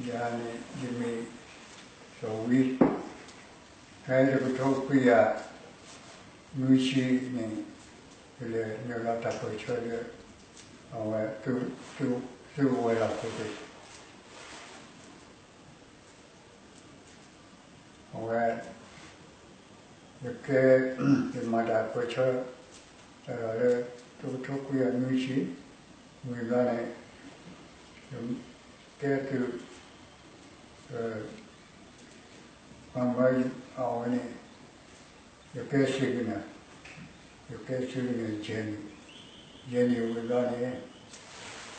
ယၤန့ၣ် ယမ့ၢ်စီၤဝံ, ဖဲတကထိခွံကယၤနွံဆံန့ၣ် ယလဲၤနုာ်လီၤတၢ်ပၢၢ်ဆၢဒီး အဝဲ သုးဝဲၤလီၢ်ခိၣ်သ့ၣ် အဝဲ ယကဲ ယမၤတၢ်ပၢၢ်ဆၢ တၢ်ဒီးလၢ တကထိခွံကယၤနွံဆံ ဝံၤဘျီန့ၣ် ယကဲသုး ပှၤမၢအဝဲန့ၣ် ယကဲစ့ကနၢ်, ယကဲစ့ကနၢ်ယဲၢ်နံၣ်, ယဲၢ်နံၣ်ဝံၤဘျီန့ၣ်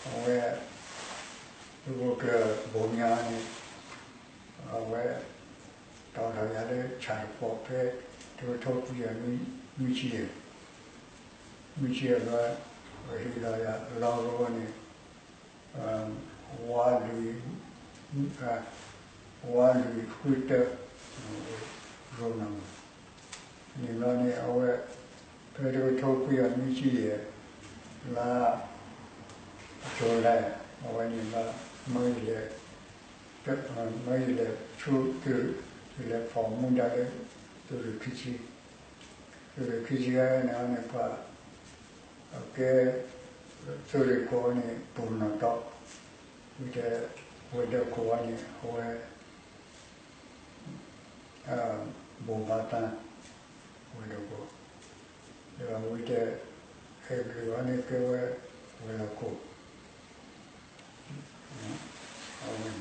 အဝဲ သုးခိၣ်ကျၢၢ်ဘိၣ်မၠးန့ၣ် အဝဲ တီၣ်ထီၣ်ယၤလၢဆၣ်တဖီၣ်ဖဲ တကထိခွံကယၤနွံဆံယဲၢ်, နွံဆံယဲၢ်ဘျီ ပဟ့ၣ်လီၤယၤလီၢ်ကဝီၤန့ၣ် ဝါလွံၢ် ဝါလွံၢ်ဃုတၢ ရိနၤမး, န့ၣ်ဘျီန့ၣ် အဝဲ ဖဲတကထိခွံကယၤနွံဆံယဲၢ် လါ July အဝဲန့ၣ်ဘျီ မၢယလဲၤ မၢယလဲၤဆူသုး ယလဲၤဖီၣ်မူဒါလၢ သုးရ့ၣ်ခံဆံ, သုးရ့ၣ်ခံဆံန့ၣ်န့ၣ် ပှၤ အကဲ သုးရ့ၣ်ခိၣ်န့ၣ် ပူၤနီၣ်တီ, ဝံၤတဲ ဝဲၤဒၢးခိၣ်ဝဲန့ၣ် အဝဲ ဘိၣ်ဘၣ်သး ဝဲၤဒၢးခိၣ်, ဒီးဝံၤတဲ အဲၣ်ဘျုးဝဲန့ၣ်ကဲဝဲ ဝဲၤလီၢ်ခိၣ် အဝဲန့ၣ်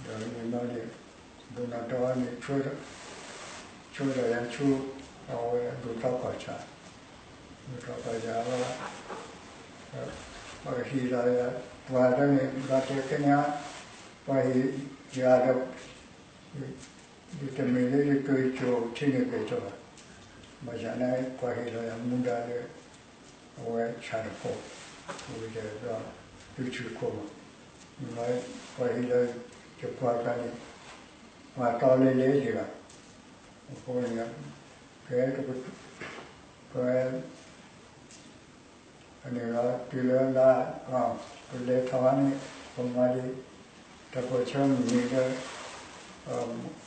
ဒီးန့ၣ်ဘျီန့ၣ် ပူၤနီၣ်တီန့ၣ် ဆှၢထီၣ်ယၤဆူ အဝဲဒိၣ်ထီကီၢ်ဆၣ်, ဒိၣ်ထီကီၢ်ဆၣ်လီၤ, ပှၤဟ့ၣ်လီၤယၤ ပှၤတၢ်န့ၣ် ဘၣ်တဲခဲန့ၣ် ပှၤဟ့ၣ်ယၤဒီး ယတမ့ၢ်လၢယက့ၤစိာ်ထံန့ၣ်က့ၤစိာ်ဘၣ်, ဘၣ်ဆၣ်န့ၣ် ပှၤဟ့ၣ်လီၤယၤမူဒါလၢ အဝဲဆၣ်တဖီၣ်, ဝံၤဒီး သုးဆူၣ်ခိၣ်မး, ပှၤဟ့ၣ်လီၤယပှၤကျါန့ၣ် ပှၤတီလဲၤလဲၤယၤဘၣ်, အဃိန့ၣ် ဖဲ ဖဲ န့ၣ်လီၤ တုၤလၢလါ ပလဲၤထီၣ်န့ၣ် ပမၤဒံး တၢ်ပၢၢ်ဆၢမုၢ်နံၤလၢ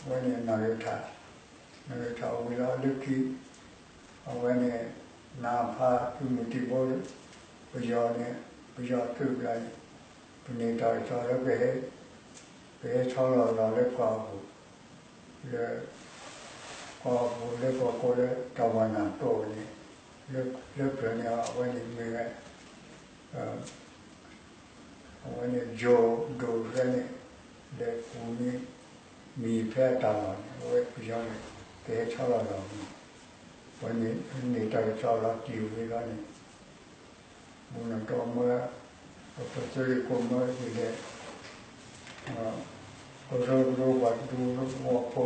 ဝဲန့ၣ် နီၣ်ဂံၢ်ထၣ်, နီၣ်ဂံၢ်ထၣ်ဝံၤလီၤလၢခံ အဝဲန့ၣ် နါဖးသုးမုၢ်သံၣ်ဘိ ပယီၤန့ၣ် ပယီၤသုးကျါန့ၣ် ပန့ၢ်တၢ်ကစီၣ်လၢ ပဟဲဆီလီၤလီၤလၢကီၢ်ပူၤ လၢ ကီၢ်ပူၤလၢကီၢ်ကိးလၢတၢ်ဝါနၢ်တိၣ်န့ၣ် လၢပျၢၤန့ၣ် အဝဲန့ၣ်မ့ၢ်ဝဲ အဝဲန့ၣ် ယိၤဒိၣ်ဖဲန့ၣ် လဲၤပူၤန့ၣ် မံၤဖဲအတၢ်လီၢ်န့ၣ် အဝဲပယီၤန့ၣ် ကဟဲဆီလီၤလီၤန့ၣ် ပန့ၢ်တၢ်ကစီၣ်လီၤတံၢ်ဝံၤလီၤန့ၣ် ပူၤနီၣ်တီမၢ ပသုးရ့ၣ်ခိၣ်မၢယလဲၤ ကရၢကရိပှၤဒူသဝီဖိ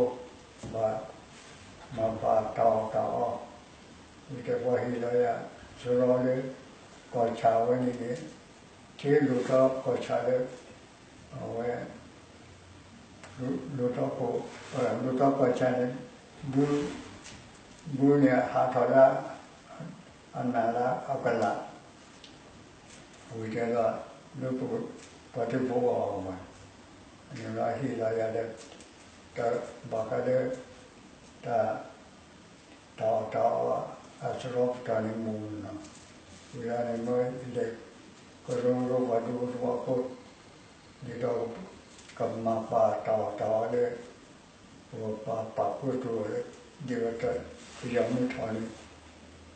ဘၣ် မၤပာ်တၢ်အီၣ်တၢ်အီ ဝံၤတဲပှၤဟ့ၣ်လီၤယၤ စရီလၢ ကီၢ်ဆၣ်ဝဲန့ၣ်န့ၣ် ထံလိၣ်ထီၣ်ကီၢ်ဆၣ်လၢ အဝဲ လိၣ်ထီၣ်ခိၣ် လိၣ်ထီၣ်ကီၢ်ဆၣ်န့ၣ် ဘု ဘုန့ၣ်ဟးထီၣ်လၢ အနၢ်လၢအကလး ဝံၤတဲလီၤ လၢပှၤထံဖိအီၤမး န့ၣ်လီၤဟ့ၣ်လီၤယၤဒီး တၢ်ဘၣ်ဃးလၢ တၢ် တၢ်အီၣ်တၢ်အီ အစရီပတီၢ်န့ၣ်မ့ၢ်နီၤ ဝံၤလီၤန့ၣ်မ့ၢ်လဲၤ ကရၢကရိပှၤဒူသဝီဖိ ဒ်သိး ကမၤပာ်တၢ်အီၣ်တၢ်အီလၢ ပကပာ်ပာ်ဖှိၣ်ထီၣ်လၢ ဒ်ဝဲတၢ်ပယီၤမ့ၢ်ထီၣ်န့ၣ်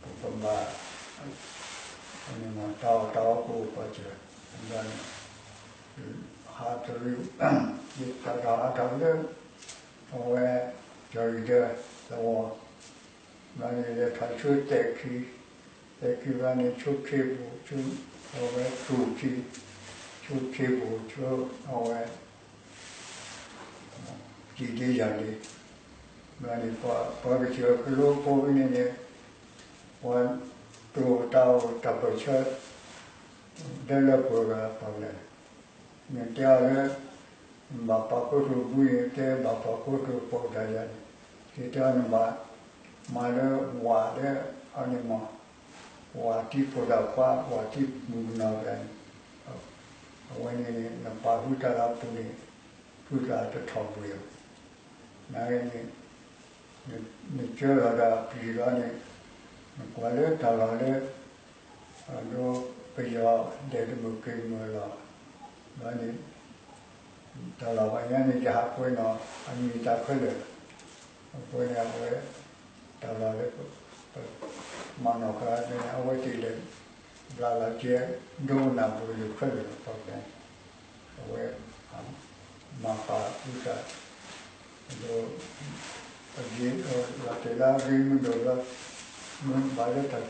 ပကဘၣ် တၢ်အီၣ်တၢ်အီကအိၣ်ပာ်စၢၤ ဘၣ်န့ၣ် ဟးတရံး ယတၢ်ဟးထီၣ်လၢ အဝဲ ကၠီၤအံၤဒၢသဝီ ဘၣ်န့ၣ်လဲၤထီၣ်ဆူသဲးခံ, သဲးခံဘၣ်န့ၣ် ဆူခ့ပူၤ ဆူ အဝဲသူၣ်ခံ, ဆူခ့ပူၤ ဆူ အဝဲ ကံၣ်ဒ့ယၤဒ့, ဘၣ်န့ၣ် ပှၤကစၢၢ်ကလိဖိဖဲန့ၣ်န့ၣ် ပှၤတိၢ်တၢ်အိၣ်တၢ်ပၢၢ်ဆၢ ဒဲလၢပှၤဂၤပှၤလဲၣ် နတဲအီၤလၢ နဘၣ်ပာ်ဖှိၣ်ထီၣ်ဘုန့ၣ် တဲဘၣ်ပာ်ဖှိၣ်ထီၣ်ပှၤတၢ်ယၤန့ၣ် ယတဲအီၤနဘၣ်မၤလၢဝၤလၢအန့ၣ်မး ဝၤတံဖိတၢ်ခွါ ဝၤတံမုၣ်ကနီၤတဂၤန့ၣ် အဝဲန့ၣ်န့ၣ် နပာ်ဃုာ်တၢ်လၢအပူၤန့ၣ် ဃုသးတထီၣ်ဘှ့ၣ်အီၤ, နဂ့ၤန့ၣ်, နကၢလီၤဒီးပျံၤလီၤန့ၣ်, နကွၢ်လၢတၢ်လီၢ်လၢ အဒိပယီၤဒဲးတမုာ်က့ၤမုာ်လီၤ, ဒီးန့ၣ် တၢ်လီၢ်ပှၤညါန့ၣ် ယဟးကွဲးနီၣ်အမံၤတၢ်ခဲလၢာ်, အဃိန့ၣ်အဝဲ တၢ်လီၢ်လၢ ပမၤနီၣ်ဃာ်န့ၣ် အဝဲသ့ၣ်လဲၤ ဘျးလီၤကဲ ဒိကနၣ်ပူၤလၢခဲလၢာ်လီၤ ပှၤကညီ, အဝဲ မၤပာ်အုၣ်သး ဒီး အဂ့ၤ လီၤတဲာ်လၢအဂ့ၤမုာ်ဒိၣ်လီၤ, မ့ၢ်ဘၣ်လၢတၢ်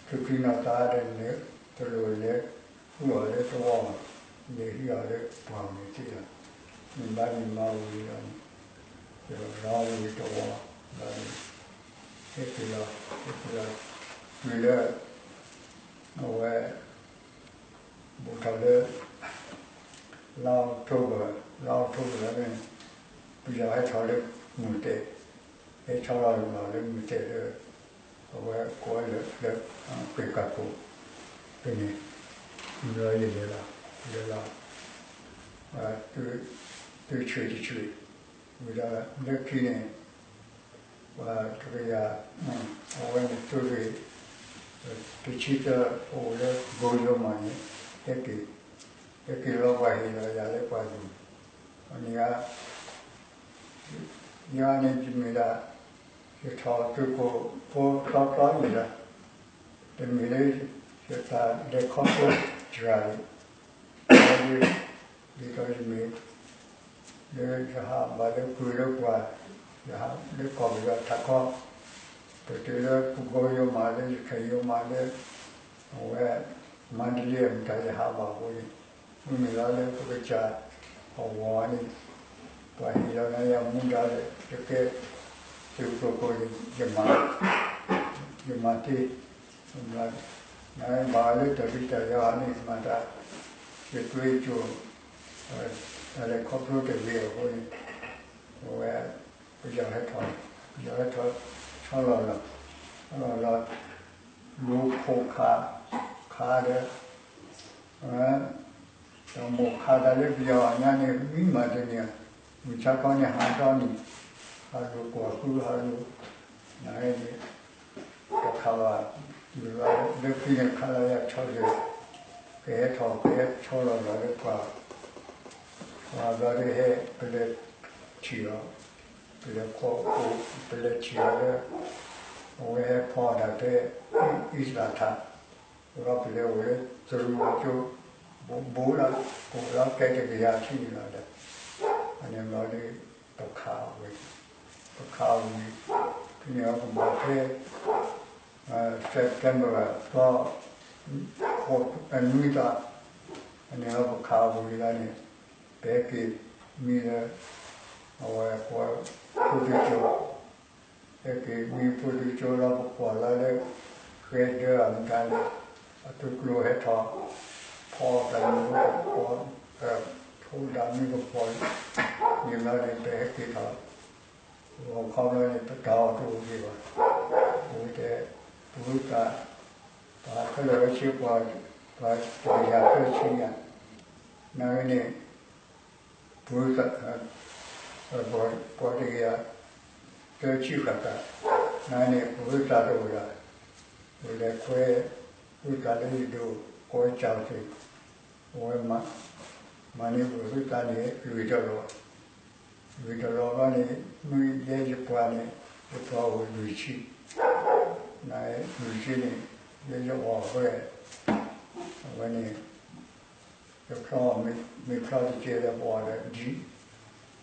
ထုးကံၢ်နီၣ်သးဒီးန့ၣ် တလိၣ်လဲၤဃုအီၤလၢသဝီ, လဲၤဟံးအီၤလၢပှၢ်မုၢ်သ့လီၤ, မ့ၢ်ဘၣ်န့ၣ်မၤဝံၤလီၤန့ၣ်, ဒီးရၤဝံၤသဝီ, ဒီးန့ၣ် ဟဲက့ၤလီၤ, ဟဲက့ၤလီၤ, တုၤလၢ အဝဲ ဘူးထီၣ်လၢ လါအီးထိဘၢၣ်, လါအီးထိဘၢၣ်န့ၣ် ပယီၤဟဲထီၣ်လၢမုၢ်တဲာ်, ဟဲထီၣ်လီၤလၢမုၢ်တဲာ်လၢ အဝဲကိးလၢ လၢ ပ့ၤကၤကိၣ် ဖဲန့ၣ်, ဒီးယလဲၤလီၤ, လဲၤလီၤ, သုးဆှံတဆှံ, ဝံၤဒီးလၢခံန့ၣ် ပှၤတကယၤ, အဝဲန့ၣ်သုးရ့ၣ် တဆံသၢ အိၣ်လၢဘိယိၤမးန့ၣ် ဟဲက့ၤ, ဟဲက့ၤလီၤပှၤဟ့ၣ်လီၤယၤလၢပှၤဒူၣ်, အန့ၣ်ဧါ, ယၤန့ၣ်ယမ့ၢ်ဒၣ် ယထီၣ်သုးခိၣ်ဖိသီသီန့ၣ်လီၤ, တမ့ၢ်လၢ ယတၢ်လဲၤခီဖျိစှၤလီၤ, ဒ်သိးယမ့ၢ် လၢယဟးဘၣ်လၢပှၤလၢပှၤ, ယဟးလၢကီၢ်ပယီၤထးခီ, ပတုၤလၢပဘိယိၤမးလၢ ယခဲၣ်ယိၤမးလၢ အဝဲ မၤတလ့အမတၤ ယဟးဘၣ်အဃိန့ၣ်, မ့မ့ၢ်လီၤလၢပကစၢ်အဝီၤန့ၣ် ပှၤဟ့ၣ်လီၤနၤယၤမူဒါလၢ ယကဲသုးခိၣ်ဖိန့ၣ် ယမၤ, ယမၤသ့, နဘၣ်လၢတၢ်ဒုးတၢ်ယၤန့ၣ် မၤတၢ် ယသွ့ကၠိၣ် တၢ်လဲၤခီဖျိတဂ့ၤအဃိန့ၣ်, အဝဲ ပယီၤဟဲထီၣ်, ပယီၤဟဲထီၣ် ဆီလီၤလီၤ, ဆီလီၤလီၤ, လူၤခိၣ်ခး, ခးဒီး တၢ်မိၣ်ခးတၢ်လၢပယီၤအညါန့ၣ် မံမၤတန့ၢ်, မုၢ်ဆါခီန့ၣ်ဟးဒီနံၤ, ဟးလိာ်ကွၢ်ဃုဟးလိာ်, နန့ၣ် တခးဘၣ်, လၢခံန့ၣ် ခလရ ဆီလီၤ, ကဟဲထီၣ် ကဟဲဆီလီၤလီၤလၢပှၤ, ပှၤဘျီဒုးဟဲ ပလဲၤထံၣ်အီၤ, ပလဲၤခီအိၣ် ပလဲၤထံၣ်အီၤလၢ အဝဲဟဲဖီၣ်တၢ်ဖဲ အံၣ်စရ့လးထး, ဝဲပလဲၤအိၣ်လၢသရူးအကၠိ, ဘိးဘိးလၢ အိၣ်လၢကဲတကယၤဆံန့ၣ်လီၤဒီး, အန့ၣ်ဘျီဒုး ပခးဝံၤ, ပခးဝံၤ, ဖဲန့ၣ်အကဘၣ်ဖဲ September သီ နွံသီ, အန့ၣ်လီၤပခးဝံၤလီၤန့ၣ်, ပဟဲက့ၤမံလၢ အဝဲ ပှၤဖိသုးကၠိ, ဟဲက့ၤမံဖိသုးကၠိလီၤ ပကွၢ်လီၤလၢ ဃဲဒၢအမတၤန့ၣ် အသုးကျိၤဟဲထီၣ် ဖီၣ်တၢ်မ့ၢ်ကပီၤ, ထိၣ်ဒၣ်မ့ၢ်ကပီၤန့ၣ်လီၤန့ၣ် ပဟဲက့ၤထီၣ် ဂီၤခီဘျီန့ၣ် ပတၢ်အီၣ်တအိၣ်က့ၤဘၣ်. အဝဲတဲ ပဝဲသး ပှၤခဲလၢာ်ဝဲဆ့ပှၤ ပှၤတကယၤသၢဆံညါ, နဂ့ၤန့ၣ် ပဝဲသး ပှၤတကယၤသၢဆံဃၣ်ဃၣ်, နဂ့ၤန့ၣ် ပဝဲသးတအိၣ်ဒၣ်, ပလဲၤခွဲ ဝဲသးလၢယဒိၣ် ကိးဝဲကၠီၤသ့ၣ်, အဝဲ မၤန့ၢ်ပဝဲသးန့ၣ် လွံၢ်တလီၢ်, လွံၢ်တလီၢ်ဘျီန့ၣ် မ့ၢ်ယဲယပှၤန့ၣ် ယပှၤအိၣ်လွံၢ်ဆံ, နဂ့ၤ လွံၢ်ဆံန့ၣ် ယဲယအီၣ်ဃဲ အဝဲန့ၣ် ယဖျီ မ့ၢ်ဖျီတကဲဒီး ပအီၣ်ဒီး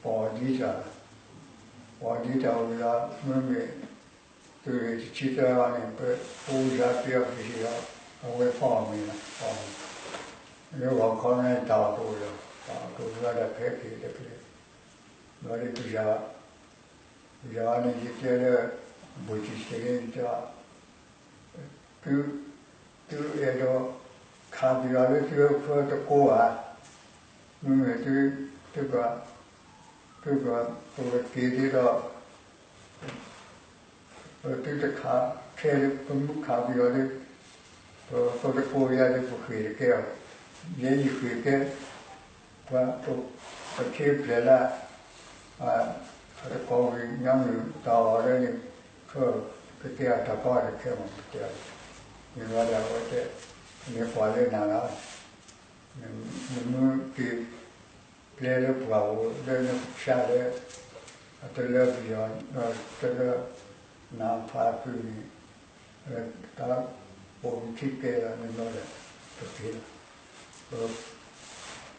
ပအီၣ်ဒ်တၢ်, ပအီၣ်ဒ်တၢ်ဝံၤလီၤ မ့မ့ၢ် သုးရ့ၣ်တဆံသၢန့ၣ် ပအိၣ်ယၤပယီၤပဟ့ၣ်လီၤ အဝဲဖီၣ်အီၤမ့ၤလီၤ, ဖီၣ်အီၤမ့ၤ, လၢဂီၤခီန့ၣ် တၢ်အီၣ်တအိၣ်လီၤ, တၢ်အီၣ်တအိၣ်လီၤဒီး ပဟဲက့ၤလၢကျဲ, ဘျီဒ်ပယီၤ ပယီၤန့ၣ် ယတဲလၢ ဘိၣ်ထံၣ်စ့ၣ်န့ၣ် ယတဲ သု သုအဲၣ်ဒိး ခးပယီၤလၢသုဝဲဖိတကိးဧါ, မ့မ့ၢ်သု သုက သုက ပကက့ၤဒ်သိး ပသုတခး ခဲလၢာ်ပမ့ၢ်ခးပယီၤဒီး ပဖိတကိးယၤဒီး ပဃ့ၢ်တကဲအီၤ, ယဲယဃ့ၢ်ကဲ ပှၤ ပ ပခ့ပျဲၢ်လၢ အတကိးဝံၤ ညီနုၢ်တၢ်အီၣ်လၢန့ၣ် ကကဲအတၢ်ကီတခဲမး ပတဲအီၤ, န့ၣ်ဘျီဒီးအဝဲတဲ မ့ၢ်ကွၢ်လၢနၤလီၤ, နမ့ၢ်က့ၤပျဲလၢပှၢ်အိၣ်လၢနကဖျါလၢ အတလၢပယီၤ တလၢ နဖးကုန့ၣ် တၢ်အိၣ်မူခံကဲလီၤန့ၣ်ဘျီဒီး ပက့ၤလီၤ.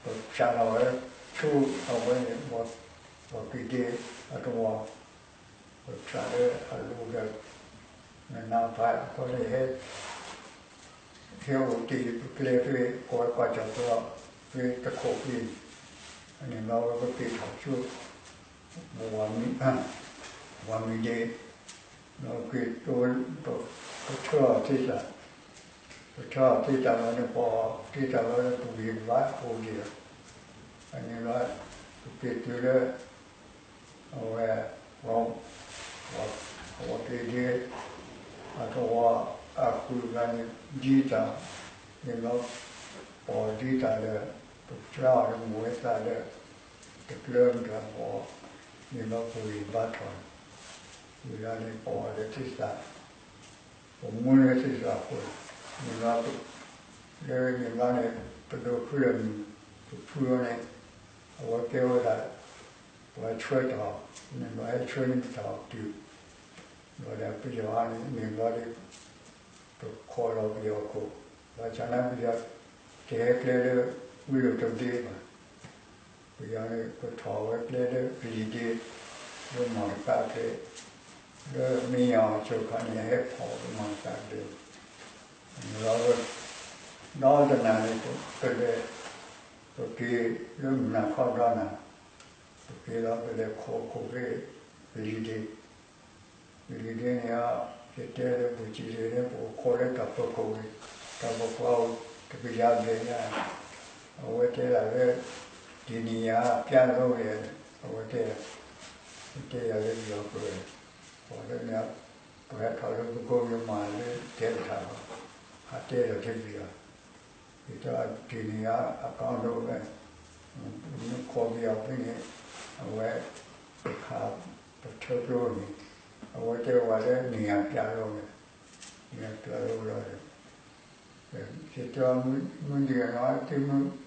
ပဖျါထီၣ်ဝဲဆူအဝဲန့ၣ် ပှၤက့ၤဒ့အတဝီ, ပဖျါလၢအလိၤဒီး နနဖးအဃိန့ၣ် ဟဲ ဟဲအိၣ်တ့ၢ်ပကျဲဖဲ ကိးဝဲကွၢ်ကၠီၣ်ပျီ ဖဲတခိးဖဲန့ၣ်, န့ၣ်ဘျီဝဲပက့ၤထီၣ်ဆူ ပဝၤမံ ဝၤမံၤဒ့, ဒီးက့ၤတိ ပထၢအီၤသ့တၢ်, ပထၢအီၤသ့တၢ်လီၤန့ၣ် ပအီၣ်သ့တၢ်လီၤလၢပဂံၢ်ပဘါအိၣ်ဒံးလီၤ. အန့ၣ်ဘျီ ပက့ၤတုၤလၢ အဝဲ ပ ပက့ၤဒ့ အတဝီအကုၢ်ဘျီန့ၣ် ဒ်တၢ် န့ၣ်ဘျီ ပအီၣ်ဒ်တၢ်ဒီး ပဖျါအီၤဒီးမုၢ်ဝဲသၣ်ဒီး တကျၢၤမတၤပအီၣ် န့ၣ်ဘျီပဂံၢ်ဘါထီၣ်, ဝံၤလီၤန့ၣ် ပအီၣ်ဒီးသ့ၣ်သၣ်, ပမူလၢသ့ၣ်သၣ်အဃိ, န့ၣ်ဘျီ လၢန့ၣ်ဘျီန့ၣ် ပဒိးဖုလၢမုၢ် ပဖုလီၤန့ၣ် အဝဲကဲဝဲဒၣ် ပှၤဆှၢတၢ်အီၣ်, န့ၣ်ဘျီဟဲဆှၢန့ၢ်ပတၢ်အီၣ်တုၤ, ဘျီဒီးပယီၤန့ၣ် န့ၣ်ဘျီဒီး ပခိးလီၤပယီၤခိၣ်, ဘၣ်ဆၣ်န့ၣ်ပယီၤ တဟဲကျဲလၢ ဝံၤလိာ်တဘ့ၣ်ဘၣ်, ပယီၤန့ၣ် ပထီၣ်ဝဲကျဲလၢပလံၤဒ့, လၢမီၢ်တကးကျဲ, လၢမ့ၢ်ယၤအီၤဆိခါန့ၣ် ဟဲဖီၣ်လၢမီၢ်တကးကျဲ, လီၤ ဒီတနၤန့ၣ် ပလဲၤ ပက့ၤလၢမုၢ်နၤခီဒီနၤ, ပက့ၤလီၤပလဲၤခိးခိၣ်ဖဲ ပလံၤဒ့, ပလံၤဒ့န့ၣ် ယတဲလၢပူၤစံးလၢန့ၣ် ပကခိးလၢတၢ်ဖီခိၣ်ဝဲ, တၢ်ဖီခိၣ်အိၣ်တကယၤဘျဲၣ်ညါ, အဝဲတဲဒၣ်လၢ တနံၤယၤပျၢ်လိဝဲ, အဝဲတဲ တဲယၤလၢပယီၤကျိာ်, ပှၤလၢန့ၣ် ပှၤဟဲထီၣ်လၢပကိးယမၤလၢတဲတၢ်လီၤ, ဟးတဲလီၤထဲပယီၤ, ယတဲတနံၤယၤအကီဒိဝဲ, မ့ၢ်ခိးပယီၤဖဲန့ၣ် အဝဲ တခါ ပထၢကျိန့ၣ် အဝဲတဲဝဲလၢနံၤယၤပျၢ်လိဝဲ, နံၤယၤပျၢ်လိဝဲလီၤဒီး ယတဲအီၤ မုၢ်နံၤဂၤနီၤ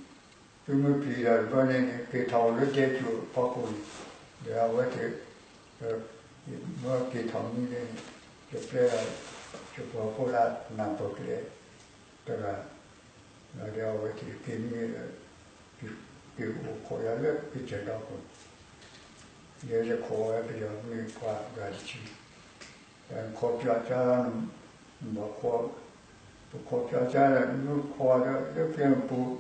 သုမ့ၢ်ပျံၤဒီးတဘျီန့ၣ်န့ၣ် က့ၤထီၣ်အိၣ်လၢဒဲကၠိအဖီခိၣ်န့ၣ်, ဒီးအဝဲသ့ၣ် မ့ၢ်က့ၤထီၣ်မံန့ၣ် ယပျဲဒီး ယပှၤဖိလၢနၢ်ပၢၢ်ကျဲတဂၤ, ဒီးအဝဲသ့ၣ်က့ၤမံဒီး က့ၤအိၣ်ခိးယၤလၢကစၢၢ်ဒီခိၣ်, ယဲယခိးဝဲပယီၤမ့ၢ်ပှၤဂၤတဆံ, ဒီးခိးပၠီကါ ဘၣ်ခိး, ပခိးပၠီကါဒီး မ့ၢ်ခိးဒီးလၢကျဲမုၢ်ပူၤ,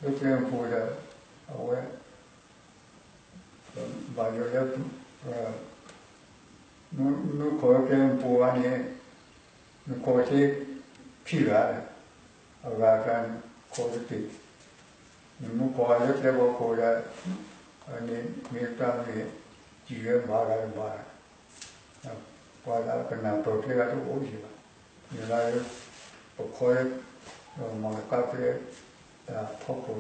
လၢကျဲမုၢ်ပူၤဒီး အဝဲ ဘၣ်ယိၣ်လၢ မ့ၢ်ခိးလၢကျဲမုၢ်ပူၤဘၣ်န့ၣ် နခိးသ့ခံဂၤဒီး အဂၤကျါန့ၣ် ခိးတက့ၢ်, နမ့ၢ်ခိးလၢကျဲဖီခိၣ်ဒီး န့ၣ်မ့ၢ်တၢ်မ့ၢ် စံးဝဲဘၣ်ဂၤ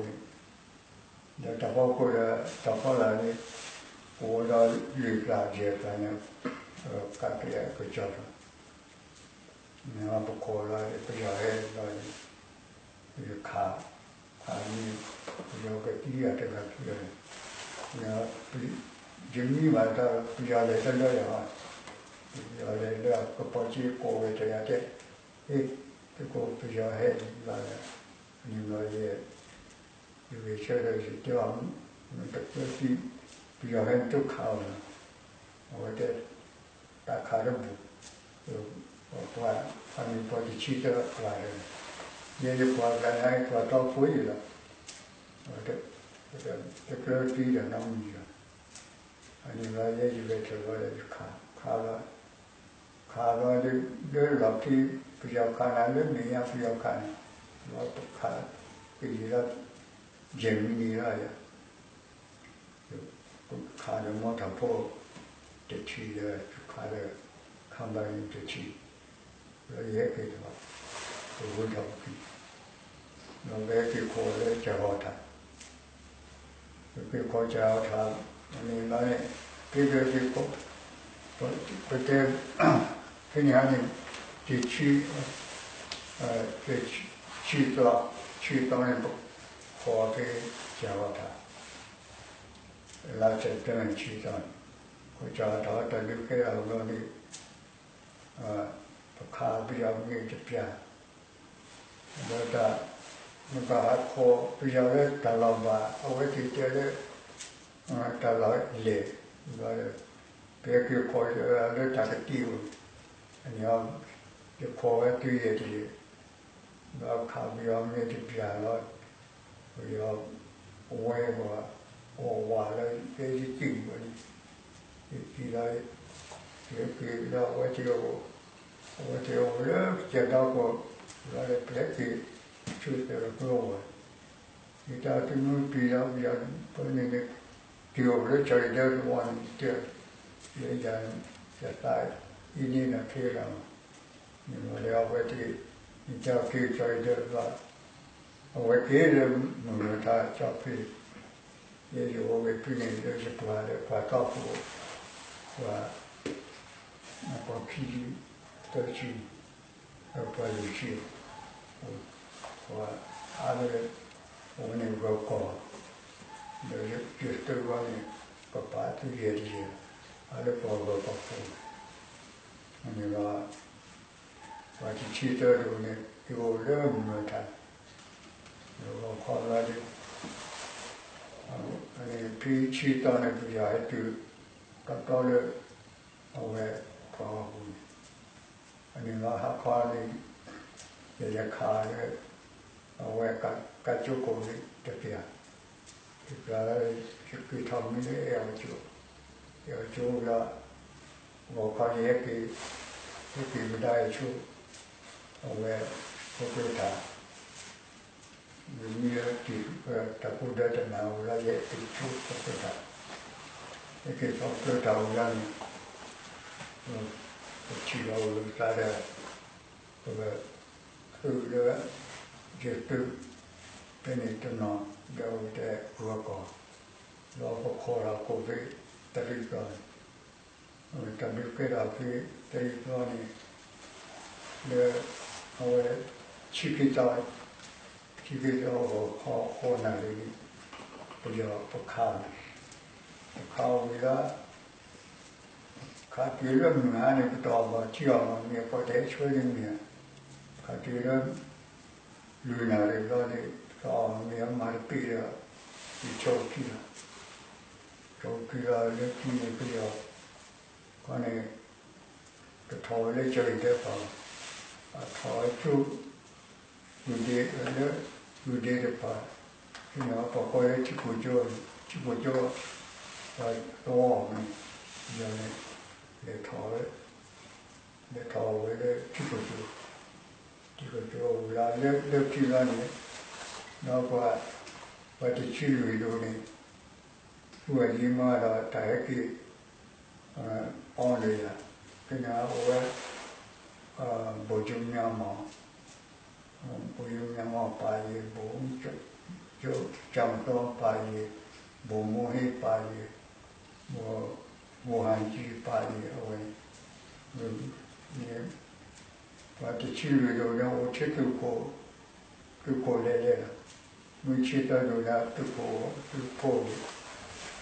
တဘၣ်, ပှၤလၢကနၢ်ပၢၢ်ကျဲဂၤတအိၣ်ယံၤဘၣ်, န့ၣ်လၢ ပခိးလၢ မီၢ်တကါကျဲ တၢ်ဖီခိၣ်န့ၣ် ဒီးတၢ်ဖီခိၣ်ဒီး တၢ်ဖီလာ်န့ၣ် ကအိၣ်ဒီးလွံၢ်ကျါယဲၢ်ကျါန့ၣ် ကးကျဲကစီၤပၤ, န့ၣ်ပခိးလီၤ ပယီၤဟဲလီၤန့ၣ် ယခး, ခးန့ၣ် ပယီၤကသံယၤတဂၤခံဂၤန့ၣ်, ယမံဘၣ်တၢ် ပယီၤလဲၤတလၢယၤဘၣ်, ပယီၤလဲၤလၢကပီၤစ့ကိးဝဲတဂၤတဲ ဟ့ၣ် သုးခိၣ်ပယီၤဟဲလီၤဒီး န့ၣ်ဘျီယဲ ယဂဲၤဆၢထၢၣ်ယတဲအီၤ မ့ၢ်တကျၢၤသံ ပယီၤဟဲနသုခးအီၤလီၤ, အဝဲတဲ တၢ်ခးတဘူၣ်, ပှၤ အမ့ၢ်ပှၤတဆံသၢကျါဒီး ယဲယပှၤကျါန့ၣ် ပှၤတီဖိအံၤလီၤ, တကျၢၤသံဒီးနီတမံၤလီၤ, အန့ၣ်ဘျီယဲယဂဲၤဆၢထၢၣ်ဘျီဒီး ယခး ခးလီၤ ခးလီၤဒီး လၢလီၢ်ခံ ပယီၤခးနၤ လၢမဲာ်ညါပယီၤခးနၤ, လီၤပခး ကယံာ်လီၤ ယဲၢ်မံးနံးလီၤယၤ, ပခးဒီးမီထီၣ်ဖိတထံၣ်ဒီး ပခးဒီး ခးဘၣ်န့ၣ်တထံၣ်, လီၤယဟဲက့ၤထီၣ် ပဝဲထီၣ်ပခံ လီၤပဟဲက့ၤခိးလၢကၠီၤဟီၣ်ထၣ်, က့ၤခီစၢ်အီၤထး, န့ၣ်လီၤန့ၣ်, က့ၤက့ၤက့ၤခီ, ပတဲ, ဖဲန့ၣ်ဟါန့ၣ်, တဆံ, ဆံသီ, ဆံသီန့ၣ် ပခီက့ၤစၢ်အီၤထး, လါစဲးပထ့ဘၢၣ်ဆံသီန့ၣ်, ခီစၢ်အီၤထးတၢ်ဒုးကဲထီၣ်အဂီၢ်န့ၣ် ပခးပယီၤမ့ၢ်တပျၢ်, ဒီးတၢ်, နဘၣ်ဟးခီပယီၤလၢတၢ်လီၢ်ဘၣ်, အဝဲသ့ၣ်တဲလၢ တၢ်လီၢ်လဲၢ်, ပဟဲက့ၤခီလၢတၢ်ကတံၢ်ဧိၤ, န့ၣ်, ယခီဝဲသုယဲၢ်တယဲၢ်, ဒီးခးပယီၤမ့ၢ်တပျၢ်လီၤ, ပယီၤဝဲပှၤ, အီၣ်ဝးလၢယဲယသ့ၣ်ညါန့ၣ်, ယသံလီၤ, ယက့ၤလၢအဝဲသ့ၣ်အအိၣ်, အဝဲသ့ၣ်အအိၣ်လၢကစၢၢ်ဒီခိၣ်, လီၤဒီးပဟဲက့ၤဆူသရိာ်ကျိအဝၤ, ယတၢ်သုမုၢ်ပျံၤလီၤပယီၤ, ပန့ၣ်န့ၣ်, တုၤအိၣ်လၢကၠီၤအံၤဒၢတဝီန့ၣ်တဲ, ယဲယၤ, ယသးအံၤန့ၣ်နၤခဲလၢာ်, န့ၣ်လီၤဒီးအဝဲသ့ၣ်, ယတၢ်က့ၤကၠီၤအံၤဒၢတဝီ, အဝဲက့ၤလၢမုၢ်မဆါကၠီဖ့, ယဲယအိၣ်ဝဲဖဲန့ၣ်လၢယပှၤဒီးပှၤတီခိၣ်, ပှၤ, ပှၤခံဆံ, သၢဆံ, ဒီးပှၤလွံၢ်ဆံ, ပှၤအါလၢ, အဝဲန့ၣ်ဂၢၤကီၢ်, ဒီးယသုးဝဲန့ၣ်, ပပာ်သုယဲၢ်တယဲၢ်, အါလၢပှၤဂၢၤကီၢ်ဖိ, န့ၣ်လီၤ, ပှၤတဆံသၢဒိၣ်န့ၣ် ယအိၣ်လၢမုၢ်မဆါ, ယဂီၤခီလီၤဒီး, ဖဲဆံသီန့ၣ် ပယီၤဟဲတုၤ, တီတီလၢ, အဝဲပှၤဂီၢ်ပူၤန့ၣ်, အန့ၣ်လီၤဟါခီန့ၣ်, ယလဲၤခးလၢ, အဝဲကၢ်ကၠိခိၣ်န့ၣ်တပျၢ်, တပျၢ်လၢ, ယက့ၤထီၣ်မံလၢအဲၣ်အီၤကၠိ, အဲၣ်အီၤကၠိလီၤ, ဂီၤခီယဟဲက့ၤ, ဟဲက့ၤမဒါအဆိ, အဝဲ, ဖိကျိတၢ် မ့မ့ၢ်လၢတၢ်ကူၣ်ဒၢတနၢ်ဝဲလီၤ ယဟဲက့ၤဆိဖိကျိတၢ်, ဟဲက့ၤဆိဖိကျိတၢ်ဝံၤလီၤန့ၣ်, ပထံၣ်လီၤဝဲသးဒီး, ပ, သုးလၢ, ယသုး, ဖဲန့ၣ်တနီၤ, ဒီးဝဲတဲဂၢၤကီၢ်, ဒီးပခိးလီၤကိးဖဲ, တရံးသီန့ၣ် တၢ်ဒုးကဲထီၣ်ဖဲတရံးသီန့ၣ်, လၢ, အဝဲ, ဆံခံသီ, ဆံခံသီဂီၤခီဃိးနၣ်ရံၣ်န့ၣ်, ပယီၤပခး, ပခးဝံၤလီၤ, ခးတုၤလၢမုၢ်ဟါန့ၣ် ပတအီၣ်ဘၣ်ထံအီၣ်ဘၣ်မ့ၤ ပှၤတဟဲဆှၢန့ၢ်မ့ၤ, ခးတုၤလၢ လွံၢ်နၣ်ရံၣ်ဘျီန့ၣ် ပအီၣ်မ့ၤအမၤတပ့ၢ်ဒီး, ယဆိခံလီၤ, ဆိခံလီၤလၢခံန့ၣ်ပယီၤ, ခီန့ၣ်, တထီၣ်ဝဲလၢကၠီၤအံၤဒၢပၤ, အထီၣ်ဝဲဆူ, ဒုၣ်ဒ့လၢ, ဒုၣ်ဒ့တပၤ, ဖဲန့ၣ်ပှၤကိးလၢထံခိၣ်ကၠိ, ထံခိၣ်ကၠိ, ပှၤသဝီန့ၣ်, ယန့ၣ်, လဲၤထီၣ်ဝဲ, လဲၤထီၣ်ဝဲလၢထံခိၣ်ကၠိ, ထံခိၣ်ကၠိဝံၤလီၤလၢလၢခံလီၤန့ၣ်, ဒီးပှၤ, ပှၤတဆံလွံၢ်ဒိၣ်န့ၣ်, ဃုအယံၤမးဒီးတၢ်ဟဲက့ၤ, အီၤလၢယၤ, ဖဲန့ၣ်အဝဲ, ဗိုလ်ချုပ်မြတ်မောင်, ဗိုလ်ချုပ်မြတ်မောင်ပါယံၤ, ဗိုလ်ချုပ်, ကျော်မင်းထွန်းပါယံၤ, ဗိုလ်မှူးဟေးပါယံၤ, ဗိုလ်, ဗိုလ်ဟန်ကြီးပါယံၤ အဝဲ, န့ၣ်, ပှၤတဆံလွံၢ်ဒိၣ်န့ၣ်အိၣ်ထဲသုးခိၣ်, သုးခိၣ်လဲၤလဲၤလီၤ, မုၢ်ဆံသၢဒိၣ်န့ၣ်သုးခိၣ်, သုးခိၣ်,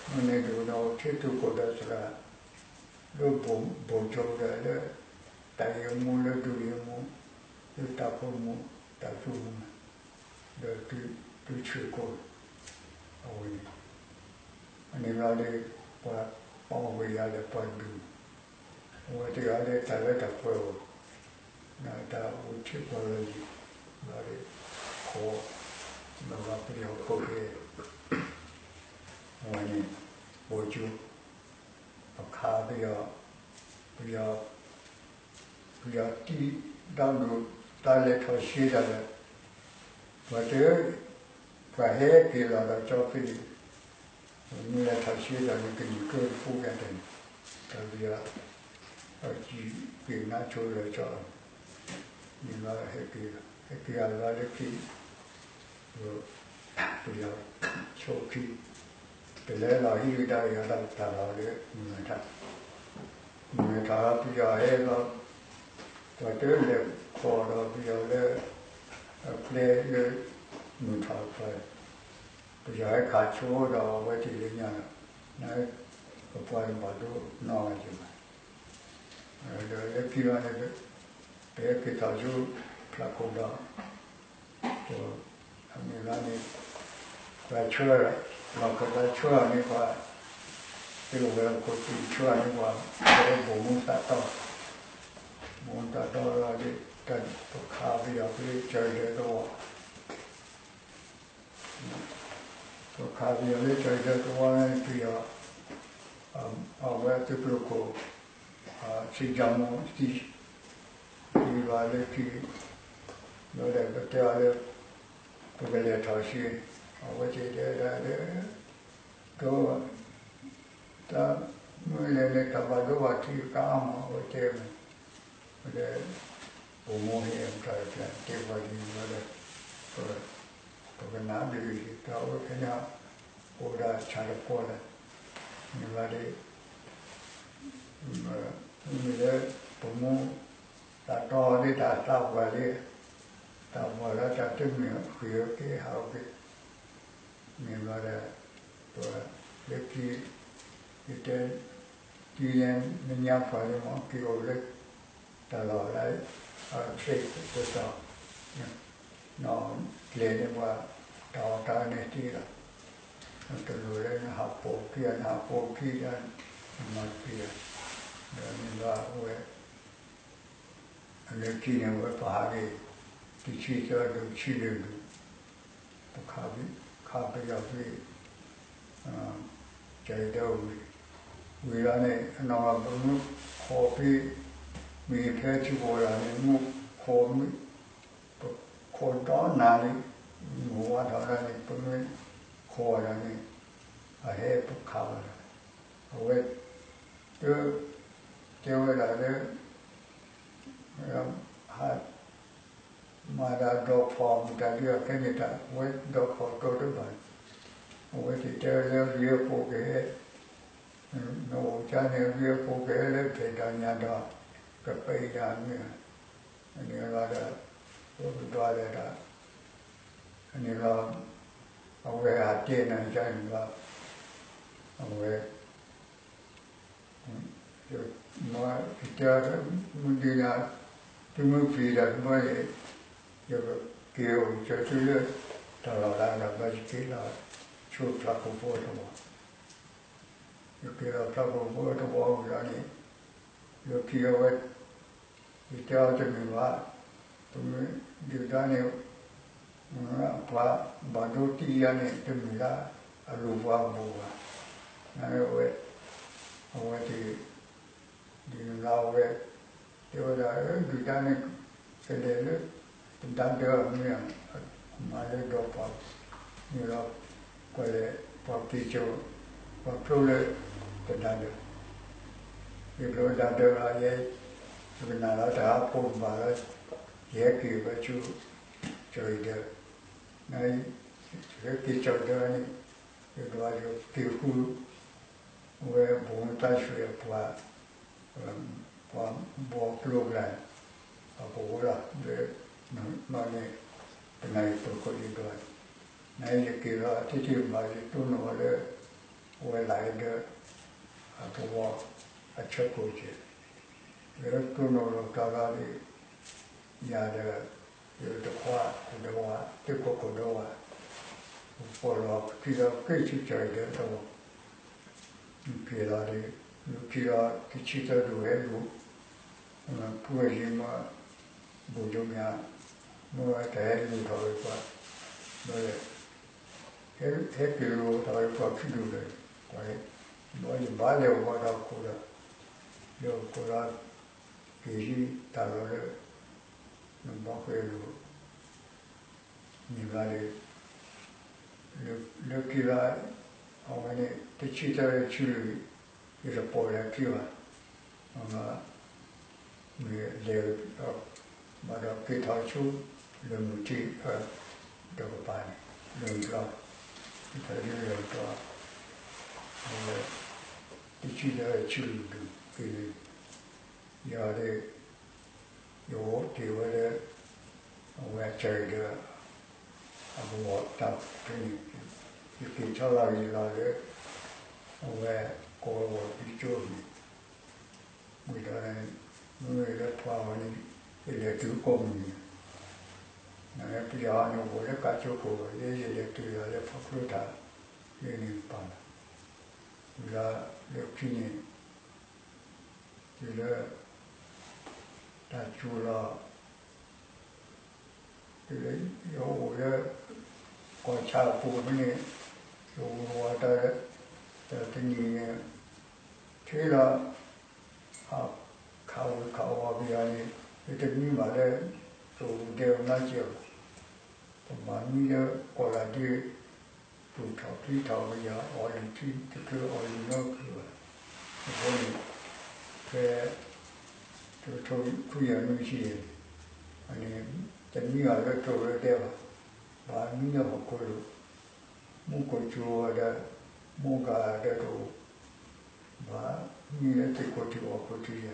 မုၢ်နွံဒိၣ်န့ၣ်အိၣ်ထဲသုးခိၣ်ဒီးသရၣ်, လၢဗိုလ်ချုပ်ဒီးလၢ, တပ်ရင်းမှူးလၢဒုရင်းမှူး, လၢတပ်ခွဲမှူး, တပ်စုမှူး, ဒီးသုး, သုးဆွ့ၣ်ခိၣ်, အဝဲန့ၣ်, အန့ၣ်လီၤဒီး, ပှၤ, ပှၤဝဲယၤဒီးပှၤဒုး, အဝဲတဂၤလၢတၢ်လၢတၢ်ပှဲၤအီၤ, တၢ်အိၣ်ထဲပှၤလၢယံၤ, လီၤဒီး, ခိး, လီၤလီၤပယီၤခိးက့ၤ, အဝဲန့ၣ်, ဗိုလ်ချုပ်, ပခးပယီၤ, ပယီၤ, ပယီၤတံၢ်ဒီဒိၣ်, တၢ်လဲၤထီၣ်ရှဲတၢ်ဒီး, ပှၤတ, ပှၤဟဲက့ၤလီၤဒီးကၠီဖဲန့ၣ်, မ့ၢ်လဲၤထီၣ်ရှဲတၢ်န့ၣ် ကနံၣ်ကၢတပူၤကတၢၢ်န့ၣ်, တၢ်ပယီၤ, အကံၣ်က့ၤနါဆိလၢကၠီ, န့ၣ်လီၤဟဲက့ၤ, ဟဲက့ၤအလီၤလၢခံ, ပယီၤ, ဆိခံ, ပလဲၤလီၤဟံးကဒါက့ၤအီၤတၢ်ကတၢၢ်လီၤလၢမုၢ်ထါ, မုၢ်ထါလီၤပယီၤဟဲလီၤ, ပှၤတလဲၤခိးဒီးပယီၤလၢ အကျဲလၢမုၢ်ထါတဖၣ်, ပယီၤဟဲခးဆိဒီးအဝဲသ့ၣ်လၢညါလီၤ, န ပပှၤတဘၣ်ဒိနီၢ်ဂၤယံၤဘၣ်, ဒီးလၢခံလီၤန့ၣ် ပဟဲက့ၤထီၣ်ဆူဖျၢၣ်ခိၣ်ဒီး အမ့ၢ်လီၤန့ၣ် ပှၤဆှၢ, လီၢ်ခၢၣ်သးဆှၢအီၤန့ၣ်ပှၤ, တကဝဲၢ်ခိၣ်သံၣ်ဆှၢအီၤန့ၣ်ပှၤ, ပဝဲဘိၣ်မူသးတီ, ဘိၣ်မူသးတီလီၤဒီး ပခးပယီၤက့ၤကၢၤဒီးသဝီ ပခးပယီၤလၢကၢၤကၢၤသဝီန့ၣ်ပယီၤ, အဝဲသုးကျိၤခိၣ်, စံးကၠီမူသံ, သံလီၤလၢခံ, ဒီးပတဲအီၤလၢ ပကလဲၤထီၣ်ဆံ, အဝဲသ့ၣ်တဲဒၣ်လၢ ဒိ တၢ်မ့ၢ်လဲၤန့ၣ် တၢ်ဘၣ်ဒိဘၣ်ထံးကအါမး အဝဲတဲန့ၣ်, ဝဲဒၣ် ပမိၢ်ဟ့ၣ်အတၢ်ပျၢ်တဲပှၤဒ်န့ၣ်ဝဲဒၣ်, ပကနၣ်ဘျုးယံၤ တၢ်အိၣ်ဖဲန့ၣ် အိၣ်ဒၣ်ဆၣ်တပီၢ်လၢ, မ့ၢ်ဘၣ်ဒ် မ့ၢ်လၢ ပမိၢ် သးတီသ့ၣ်တၢ်သးပှၢ်လံ, သးပှၢ်လၢတၢ်တမ့ၢ်ဃံးအီၤက့ၤဟးအီၤက့ၤ, မ့ၢ်ဘၣ်ဒီး ပှၤလၢခံ ယတဲ တံၤန့ၣ် နညါဖှၢ်လံမ့ၢ်က့ၤအိၣ်လၢ တၢ်လီၢ်လၢ အသ့ၣ်ကတီၢ် နီၢ်ကျဲၤန့ၢ်ပှၤ တၢ်အီၣ်တၢ်အီန့ၣ်သ့လီၤ, တလိၣ်လၢနဟးပိာ်ခံဂၤ နဟးပိာ်ခံဂၤ နမၤတပျံၤဘၣ်, ဒီးမ့ၢ်ဘၣ်ဝဲ အလၢခံန့ၣ် ဝဲပဟးက့ၤ တဆံသၢဒူၣ် ဆံလွံၢ်ဒူၣ်, ပခးပယီၤဖဲ ကၠီၤအံၤဒၢဝံၤ, ဝံၤလီၤန့ၣ် အနီၢ်ကီၢ်ပမ့ၢ်ခိးဖဲ မ့ၢ်ဖဲထံဖိလၢ်န့ၣ် မ့ၢ်ခိးမ့ၢ် ပခိးဒီနၤလံ, မ့ၢ်ဝါထီၣ်လီၤန့ၣ် ပမ့ၢ်ခိးဒီးန့ၣ် အဟဲပခးဘၣ်ဒီး အဝဲ တ တဲဝဲဒၣ်လၢ ဟး မၤဒၣ်ဒီဖီၣ်မတၤဒုးအခဲန့ၣ်တၢ် အဝဲဒီဖီၣ်တိတဘၣ်, အဝဲသ့ၣ်တဲလၢဂ့ၤအဃိကဟဲ, နအိၣ်ကါန့ၣ် ဂ့ၤအဃိကဟဲလၢဖဲးတၢ်ညၣ်ဒီး ကပၤဒၣ်မ့ၢ်, န့ၣ်လီၤဒီး ပကဒွးဒီးတၢ် န့ၣ်လီၤ, အဝဲဟးတဲနၤကါန့ၣ်လီၤ, အဝဲ မ့ၢ်တဲ မုၢ်ဒုးနၤ သုမုၢ်ဖံးဒီးဘၣ်န့ၣ် ယကက့ၤအိၣ်ကၢၤသုလၢ တၢ်လီၢ်လၢ်ဒီး ဘၣ်ယက့ၤလီၤဆူဖျၢၣ်ခိၣ်ဖိတဝီ, ယက့ၤလီၤဖျၢၣ်ခိၣ်ဖိတဝီဝံၤလီၤန့ၣ် လၢခံအဝဲ ယတဲအီၤတမ့ၢ်ဘၣ်, ပမ့ၢ်ဒုၣ်ဒါန့ၣ် ပှၤဘၣ်ဒိတံၢ်ယါန့ၣ် တမ့ၢ်လၢအလိၣ်ပှၤဘူးဘၣ်, နဝဲ အဝဲသ့ၣ် ဒ်နလၢအဝဲ တဲဝဲဒၣ် ဒုၣ်ဒါန့ၣ် ကလဲၤလၢ တဒါဒၢအမ့ၢ် မၤလၢဒီးပှၤ မ့ၢ်လီၤ ကွၢ်လဲၣ် ပှၤက့ၤစိာ် ပှၤဖျိလၢ တဒါဒၢ ယဖျိဒါဒၢလီၤ ယဲ ယကနၣ်လီၤတၢ်ဟးဖိတဘၣ်လီၤ ယဟဲက့ၤဝဲဆူ ကၠီၤအံၤဒၢး န ယဟဲက့ၤကၠီၤအံၤဒၢးန့ၣ် ယကဘၣ်က့ၤဃု ဝဲဘိၣ်မူသးဆှံအပှၤ ပှၤဘီကျိၤကျါန့ၣ် အကဝီၤလီၤ လၢ မၤန့ၣ် တနၤအံၤပခိၣ်ယဒွး နယက့ၤလီၤ တထံၣ်ဘၣ်ယတိၢ်နီၣ်လၢ ဝဲလၢအဒၢး အကဝီၤ အဆၢကိၣ်ကဲး လၢတိၢ်နီၣ်လီၤတၢ်လီၤဒီး ယၤဒီး ယတခွါ ကဒီဝါ တကိးကိးဒီဝါ ပလီၤခံလီၤက့ၤဆူကၠီၤအံၤဒၢးတဝီ က့ၤလီၤဒီး လူၤခံလီၤ တဆံသၢဒူၣ်ဟဲလူၤ ဖုအယံၤမ့ၢ် ဘူးဒိၣ်မး မ့ၢ်ဝဲတဟဲလူၤထီၣ်ဝဲပှၤ ဘၣ်လဲၣ် ဟဲက့ၤလူၤထီၣ်ဝဲပှၤခံဒူၣ်လၢ ပှၤ ယဘၣ်လဲၤဝဲဒီးခိၣ်ဒီး လၢခိၣ်ဒီး က့ၤဟံးတၢ်လီၢ်လၢ နဘီဃဲလိာ် မ့ၢ်ဘၣ်ဒီး လၢခံလၢ အဝဲန့ၣ် တဆံသၢဆံလွံၢ် ယတပိာ်လၢခံဘၣ် မ့ၢ်လဲၤ ဘၣ်ဒီးက့ၤထီၣ်ဆူ လၢမုၢ်ထံ ဒီးကပၤန့ၣ် လၢမုၢ်တြီ က့ၤထီၣ်ဆူလၢမုၢ်တြီ ထံလၢဆံးလူၤဒုးက့ၤန့ၣ်, ယၤဒီး ယအိၣ်တ့ၢ်ဝဲလၢ အဝဲအစၢၤဒီး အကဝီၤတၢ်ဖဲန့ၣ်, ယက့ၤဆီလီၤယလီၤလၢ အဝဲကိးဝီၤတကၠိန့ၣ်, ဝံၤဒီး မ့ၢ်လၢပှၤအီၤန့ၣ် ယလဲၤတုၤကိးမုၢ်နံၤ, ပယီၤန့ၣ်အိၣ်လၢကးကၠိခိၣ် ယဲယလဲၤတုၤလီၤလၢဖီကျိတၢ် လၢန့ၣ်ပာ်လီၤ, ဝံၤလီၤလၢခံန့ၣ် တုၤလၢ တၢ်စူၤလီၤ တုၤလၢယအိၣ်လၢ ကီၢ်ဆၣ်အပူၤဖဲန့ၣ်, ယအိၣ်ဝဲတၢ် တၢ်တနံၤန့ၣ် ထဲလီၤ ခးဝဲခးဝီၤပယီၤန့ၣ် ယတမံဘၣ်လၢ တအိၣ်ဒဲးအီၤနီတစဲးဘၣ်, ပဘၣ်မံလၢကီၢ်လၢဒ့ ပူၤထီၣ်ချံထီၣ်ပယီၤအီၣ်လံထံ တချုးအီၣ်လံနီတချုးဘၣ်, အဃိန့ၣ် ဖဲ တကထိခွံကယၤနွံဆံယဲၢ်န့ၣ် တမံဘၣ်လၢတအိၣ်ဒဲးဘၣ်, ဘၣ်မံလၢဟီၣ်ခိၣ်လိၤ, မူခိၣ်စူၤဝဲဒီး မူဂၤဒီးတအိၣ်, ဘၣ်မံလၢသ့ၣ်ခိၣ်ထံးအီၣ်ခိၣ်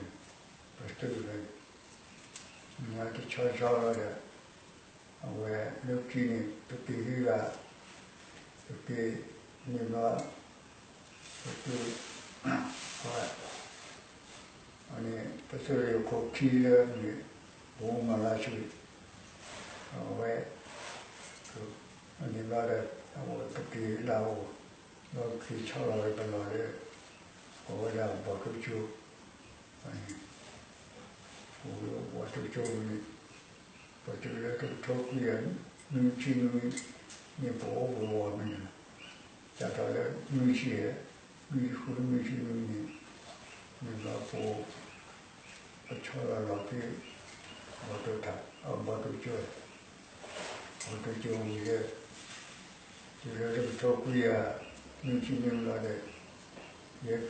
ထံးယဲၢ်န့ၣ်, ပတုၤလၢ မ့ၢ်တဆီဆီလီၤဒီး အဝဲလၢခံန့ၣ် ပက့ၤဟံးဂၤ, ပက့ၤန့ၣ်ဘျီ ပက့ၤ အဝဲ န့ၣ် ပသုးရ့ၣ်ခိၣ်ခံလၢမ့ၢ် ပအိၣ်မၤလၢဆူၣ် အဝဲ န့ၣ်ဘျီဒီး အဝဲပက့ၤလၢအအိၣ်, ဒီးပက့ၤဆီလီၤဝဲပလီၢ်လၢ ကိးဝဲဒၣ်ဘီၣ်တိကၠိ, အိၣ်လၢဘီၣ်တိကၠိန့ၣ် ပတုၤလၢတကထိခွံကယၤနွံဆံနွံန့ၣ် ပအိၣ်ဝဲဝီၤမ့ၢ်န့ၣ်, စးထီၣ်လၢနွံဆံယဲၢ်, နွံဆံဃုနွံဆံနွံန့ၣ်, န့ၣ်ဘျီပ ပဆီလီၤလီၤက့ၤ ဘီၣ်တိထး ဘီၣ်တိကၠိ, ဘီၣ်တိကၠိဝံၤ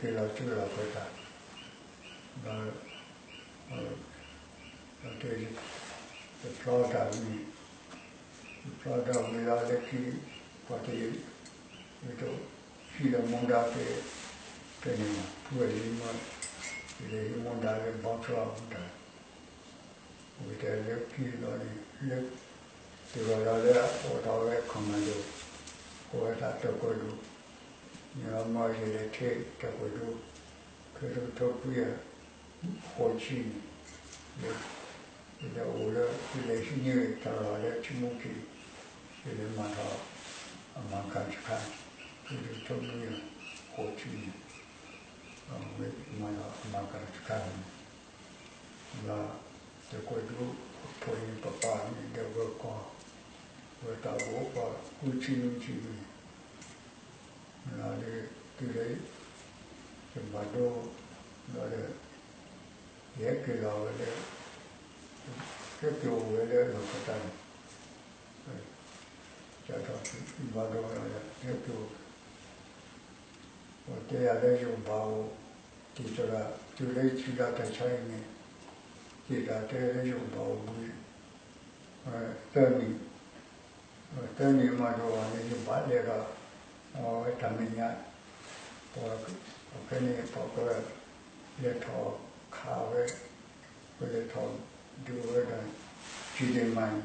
လၢ တုၤလၢတကထိခွံကယၤနွံဆံနွံဘျီဒီး ယဟဲက့ၤလီၤဆူလီၢ်ခၢၣ်သး, ဒီး ဒီးတဲ ယဖျီတၢ်ဝံၤ, ယဖျီတၢ်ဝံၤလီၤလၢခံ ပှၤတ ယ ယတဟံးလၢမူဒါဖဲ ဖဲန့ၣ် ဖုဝဲလံမၢ ယလဲၤဟံးမူဒါလၢဘီဖျီမူဒါ ဝံၤတဲလၢခံလီၤန့ၣ် လၢ တုၤလီၤလၢအိၣ်ထီၣ်ဝဲ commando ကိးဝဲဒၣ်တၢ်ကွဲးဒိၣ်, န့ၣ်လီၤမၢယလဲၤထဲတၢ်ကွဲးဒိၣ်, ဖဲတကထိခွံကယၤဃိးဆံန့ၣ် ယလဲၤအိၣ်လၢ ယလဲၤဟံးန့ၢ်တၢ်လီၢ်လၢထံမူခ့, ယလဲၤမၤထီၣ် အမၤကၤတခါ, ဖဲတကထိခွံကယၤဃိးဆံန့ၣ် မၤထီၣ်အမၤကၤတခါန့ၣ် လၢ တၢ်ကွဲးဒိၣ်အဖှဲးန့ၣ် ပပာ်န့ၣ်ဒီးဝဲကီၢ် ဝဲတၢ်ဘိပှၤဃုဆံနွံဆံန့ၣ် လၢ တုၤလၢ ယဘၣ်ဒိ လီၤဒီး ယဟဲက့ၤလီၤဝဲလၢ ဟဲက့ၤအိၣ်ဝဲလၢလီၢ်ခၢၣ်သးန့ၣ် စးထီၣ် ယဘၣ်ဒိလီၤဒီး ဟဲက့ၤအိၣ် ပှၤတဲယၤလၢယကဘၣ်အိၣ် က့ၤသရၣ် တုၤလၢယထံၣ်လီၤတၢ်ဆါအံၤန့ၣ် က့ၤသရၣ်တဲလၢယကဘၣ်အိၣ်ဝဲ သၢနံၣ်, သၢနံၣ်မးဒီးန့ၣ် ယဘၣ်လဲၤဒီး အဝဲတၢ်မဲာ်ညါ ပှၤဖဲန့ၣ် ပှၤကလဲၤထီၣ်ခးဝဲ ပလဲၤထီၣ်ဒုးဝဲဒၣ် ကံဒ့မၤန့ၣ်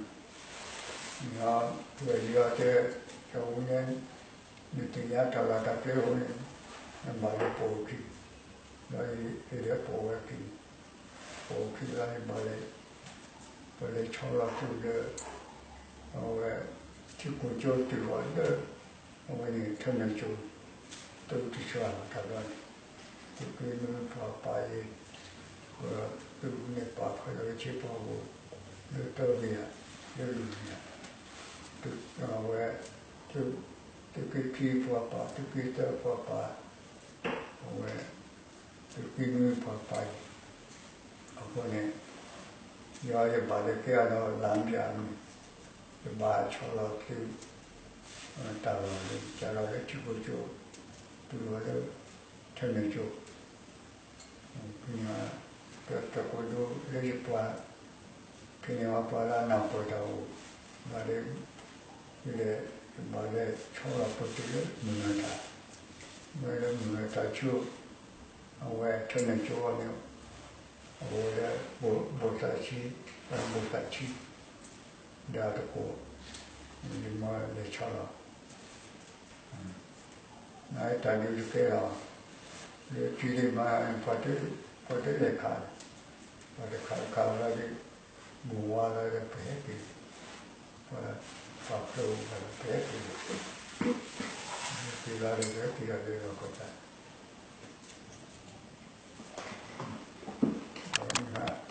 ဒီး ပဝဲလံအီၤတဲ တဝူန့ၣ် နသ့ၣ်ညါတၢ်လီၢ်တၢ်ကျဲအဃိန့ၣ် နဘၣ်လၢပအိၣ်ခံ ဒီးယလဲၤပအိၣ်ဝဲခံ ပအိၣ်ခံလီၤန့ၣ်ဘၣ်လဲၤ ပလဲၤဆီလီၤတုၤလၢ အဝဲ ထံကိၣ်ကၠိတုၤဃီၤလၢ အဝဲန့ၣ် ထၢနၢၤကၠိ သုးတဆှၢလီၤတၢ်ဘျီန့ၣ် သုးက့နွံပှၤပာ်အံၤ ပသုးန့ၣ်ပာ်ဖဲလၢဝဲဆ့ပှၤဧိၤ လၢတၢ်ဂ့ၢ်ဧါ လၢလူၤဂ့ၢ်ဧါ အဝဲ သုးက့ခံပှၤပာ် သုးက့သၢပှၤပာ် အဝဲ သုးက့နွံပှၤပာ်အံၤ အဃိန့ၣ် ယွၤယဘၣ်လၢကဲအီၤဒီးလၢ်ဘၣ်မုၢ် ယဘၣ်ဆီလီၤသုး တၢ်လီၢ်လၢ ကလီၤလၢထံကိၣ်ကၠိ တုၤလီၤလၢ ထၢနၢၤကၠိ ပှၤ တၢ်ကွဲးဒိၣ်လၢယပှၤ ဖဲန့ၣ်ပှၤလၢအနၢ်ပၢၢ်တၢ်အိၣ် ဘၣ်ဒီး ယလဲၤ ယဘၣ်လဲၤဆီလီၤပတုၤလၢမုၢ်နၤတၢ် မ့ၢ်လၢမုၢ်နၤတၢ်ဆိ အဝဲထၢနုာ်ကၠိဝဲန့ၣ်, အဝဲလၢ ဘိၣ်သးဆံ, ဘိၣ်သးဆံ, ဒီးတကိး, ယမ့ၢ်လဲၤဆီလီၤ, နတၢ်ဒုးတကဲလီၤ, လၢကံဒံးမး, ပှၤတလဲၤခး, ပှၤတခးတခးလီၤဒီး, မုၢ်ဝါလီၤဒီးပဟဲက့ၤ, ပှၤ, ပှၤဖျိပဟဲက့ၤ, က့ၤလီၤဒီးပဟဲက့ၤလီၤဒီးလီၤကီၢ်တၢ်